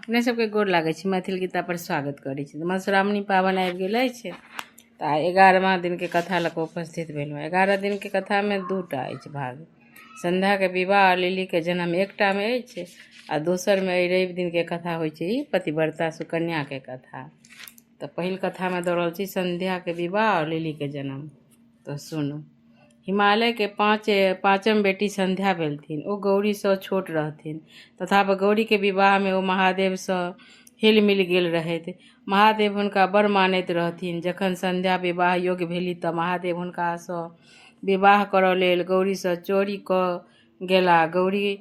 अपने सबके गोर लागै छी, मैथिल गीता पर स्वागत करै छी। मधुश्रावणी पाबनि आबि गेल अछि तऽ आइ 11वां दिनके कथा लऽ कऽ उपस्थित भेलहुँ। 11 दिनके कथामे 2टा अछि भाग। संध्याके विवाह आ लिलीके जन्म एकटामे अछि आ दोसरमे एहि रवि दिनके कथा होइ छै ई पतिव्रता सुकन्याके कथा। तऽ पहिल कथामे दऽ रहल छी संध्याके विवाह आओर लिलीके जन्म। तऽ सुनू। हिमालयके पाँचम बेटी संध्या भेलथिन। ओ गौरीसँ छोट रहथिन तथापि गौरीके विवाहमे ओ महादेवसँ हिल मिल गेल रहथि। महादेव हुनका बड़ मानैत रहथिन। जखन संध्या विवाह योग्य भेली तऽ महादेव हुनकासँ विवाह करऽ लेल गौरीसँ चोरी कऽ गेला। गौरी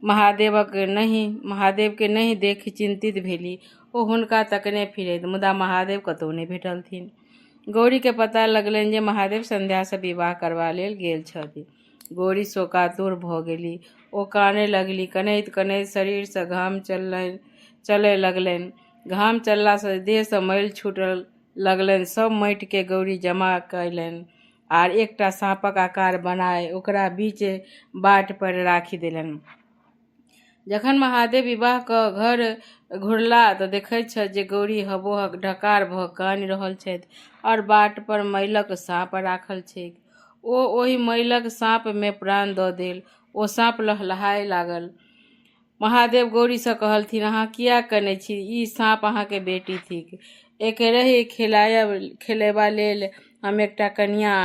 महादेवके नहि देखि चिन्तित भेली। ओ हुनका तकने फिरैत, मुदा महादेव कतहु नहि भेटलथिन। गौरीके पता लगलनि जे महादेव संध्यासँ विवाह करबा लेल गेल छथि। गौरी शोकातुर भऽ गेली। ओ कानय लगली। कनैत कनैत शरीरसँ घाम चलय लगलनि। घाम चललासँ देहसँ मैल छूटल लगलनि। सब माटिके गौरी जमा कयलनि आर एकटा साँपक आकार बनाय ओकरा बीच बाट पर राखि देलनि। जखन महादेव विवाह कऽ घर घुरला तऽ देखैत छथि जे गौरी हबोहक ढकार भऽ कानि रहल छथि आओर बाट पर मैलक साँप राखल छैक। ओ ओहि मैलक साँपमे प्राण दऽ देल। ओ साँप लहलहाय लागल। महादेव गौरीसँ कहलथिन, अहाँ किया कनै छी? ई साँप अहाँके बेटी थिक। एकरहि खेलेबा लेल हम एकटा कनिया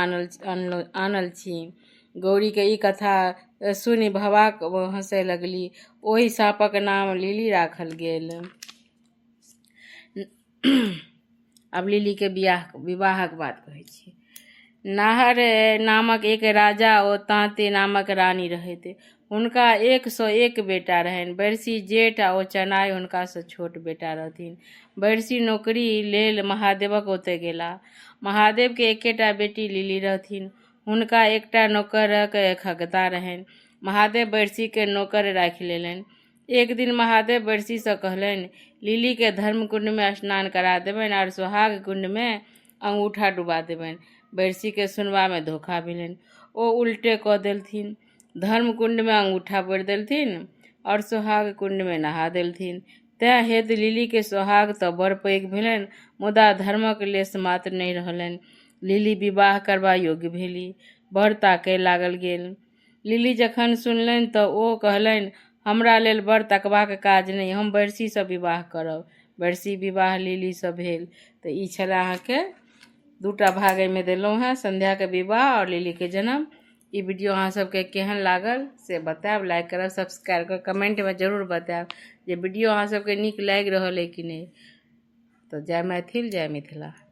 आनल छी। गौरीके ई कथा सुनि भभाक हँसय लगली। ओहि साँपक नाम लिली राखल गेल। आब लिलीके विवाहक बात कहै छी। नाहर नामक एक राजा ओ तांती नामक रानी रहैत। हुनका 101 बेटा रहनि। बैरसी जेठ आ ओ चनाइ हुनकासँ छोट बेटा रहथिन। बैरसी नौकरी लेल महादेवक ओतय गेला। महादेवके एकेटा बेटी लिली रहथिन। हुनका एकटा नौकरक खगता रहनि। महादेव बैरसीके नौकर राखि लेलनि। एक दिन महादेव बैरसीसँ कहलनि, लिलीके धर्मकुंडमे स्नान करा देबनि आर सोहाग कुंडमे अंगूठा डुबा देबनि। बैरसीके सुनबामे धोखा भेलनि। ओ उल्टे कऽ देलथिन। धर्मकुंडमे अंगूठा बोरि देलथिन आओर सोहाग कुंडमे नहा देलथिन। तेँ हेतु लिलीके सोहाग तऽ बड़ पैघ भेलनि, मुदा धर्मक लेश मात्र नहि रहलनि। लिली विवाह करबा योग्य भेली। वर ताकय लागल गेल। लिली जखन सुनलनि तऽ ओ कहलनि, हमरा लेल वर तकबाक काज नहि, हम बैरसीसँ विवाह करब। बैरसी विवाह लिलीसँ भेल। तऽ ई छलै अहाँके 2टा भाग एहिमे देलहुँ हेँ, संध्याके विवाह आओर लिलीके जन्म। ई वीडियो अहाँ सबके केहन लागल से बतायब। लाइक करब, सब्सक्राइब करब, कमेंटमे जरूर बतायब जे वीडियो अहाँ सबके नीक लागि रहल अइ कि नहि। तऽ जय मैथिल, जय मिथिला।